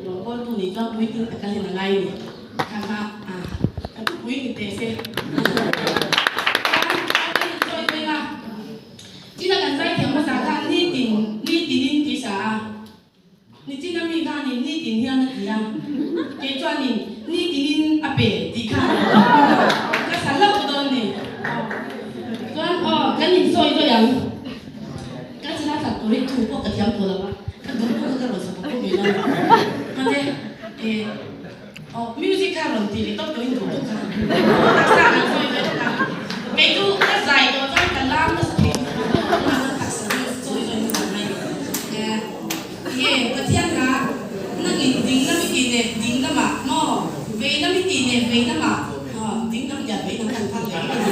Rawngbawltu nih chuan puitling taka hian a ngai a ni. Kha kha a ka thupui ni teh se. Chuan kan insawi phei a, china kan zai thiam hmasa kha nitin nitinin ti sa a, nichin a mi khanin nitin hian a ti a, kei chuanin nitinin a pe tih kha ka sa hlauh dawn ni. Chuan aw kan insawi daih ang. Ka chhana tlak turin thu pawh ka thiam tawh lo a, ka duh pawh kha ka rawn sa bawk bawk mai lo. Mahse, eh, aw, music kha rawn ti leh tawp tawhin duh duh kha taksa kan sawi ve tawk a. Kei chu ka zai tawh chuan ka lam nasa thei lutuk a, tunah chuan taksa chu sawi zawi nasa mai. Eh, nge Pathian kha nangin ding lam i tih leh ding lamah maw, vei lam i tih leh vei lamah, aw, ding lam tiah vei lam kan phak leh vek a ni.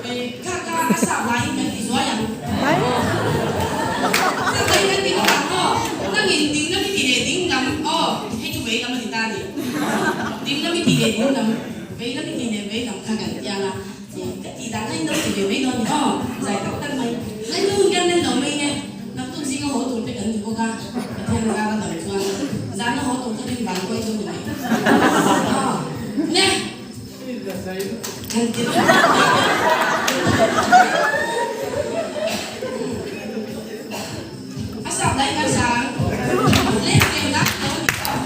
Eh, kha kha a sap laiin kan ti zuai ang. Sap laiin kan ti bawk ang aw. Nangin ding lam i ti leh ding lam aw, hei chu vei lam a ni ta ni. Ding lam i ti leh ding lam, vei lam i ti leh vei lam kha kan ti ang a. Ka tih dan kha in lo ti ve mai dawn ni aw, zai tak tak mai. Ngai nu in kan len lo mai nge, naktuk zinga haw tur te kan ni bawk a, Pathian kar a dam chuan zana haw tur kha in van kuai chu ni mai. Aw, ne. A sap lai kan sang lem kem na lo ni tawh.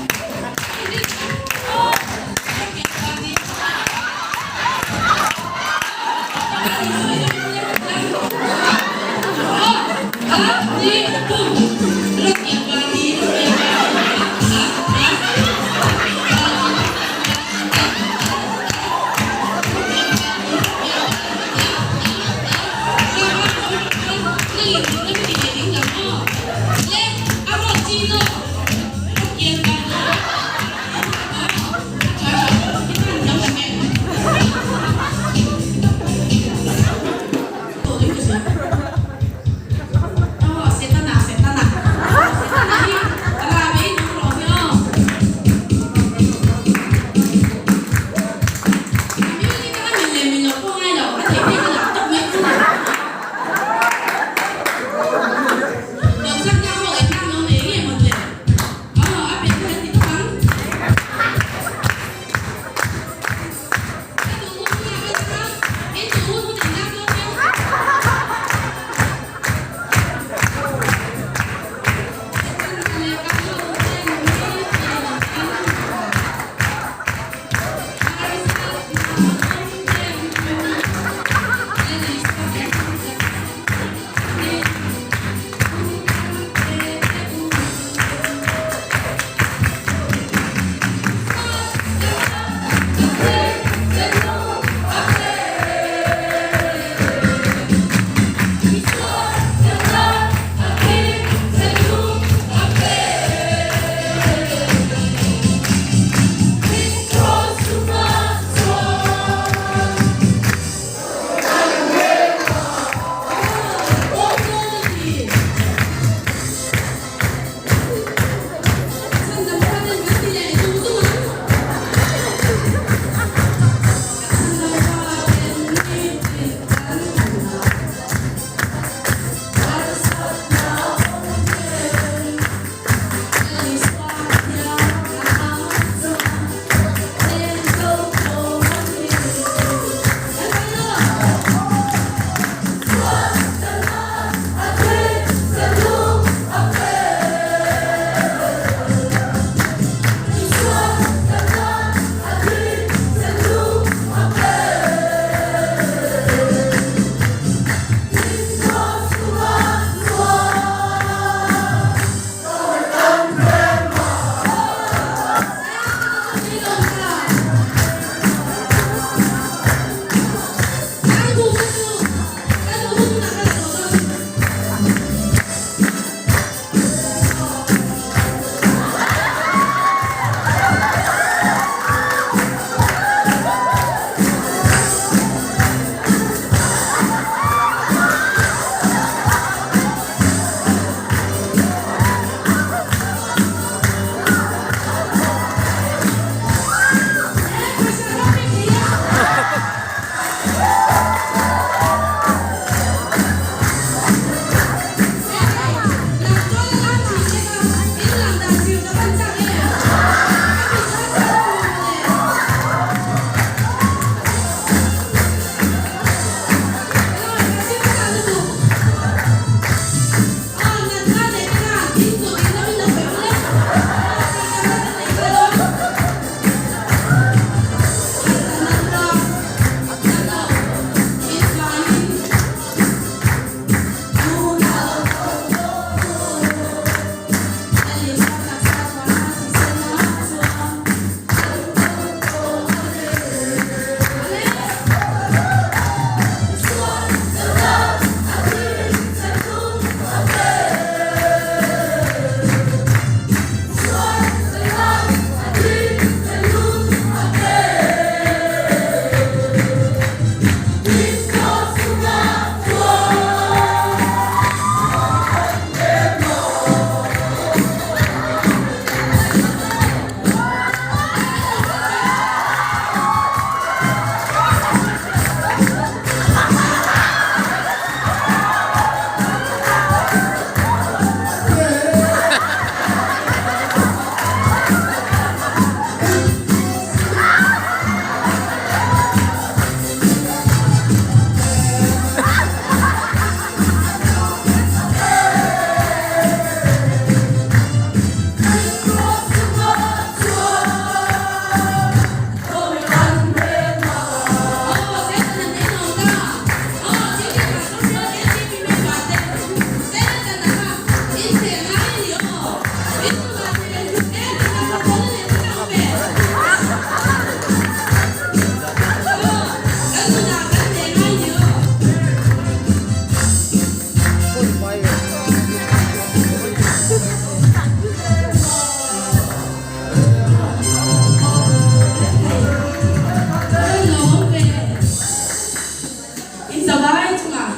In zavai chungah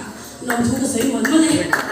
lawmthu ka sawi mawlh mawlh e.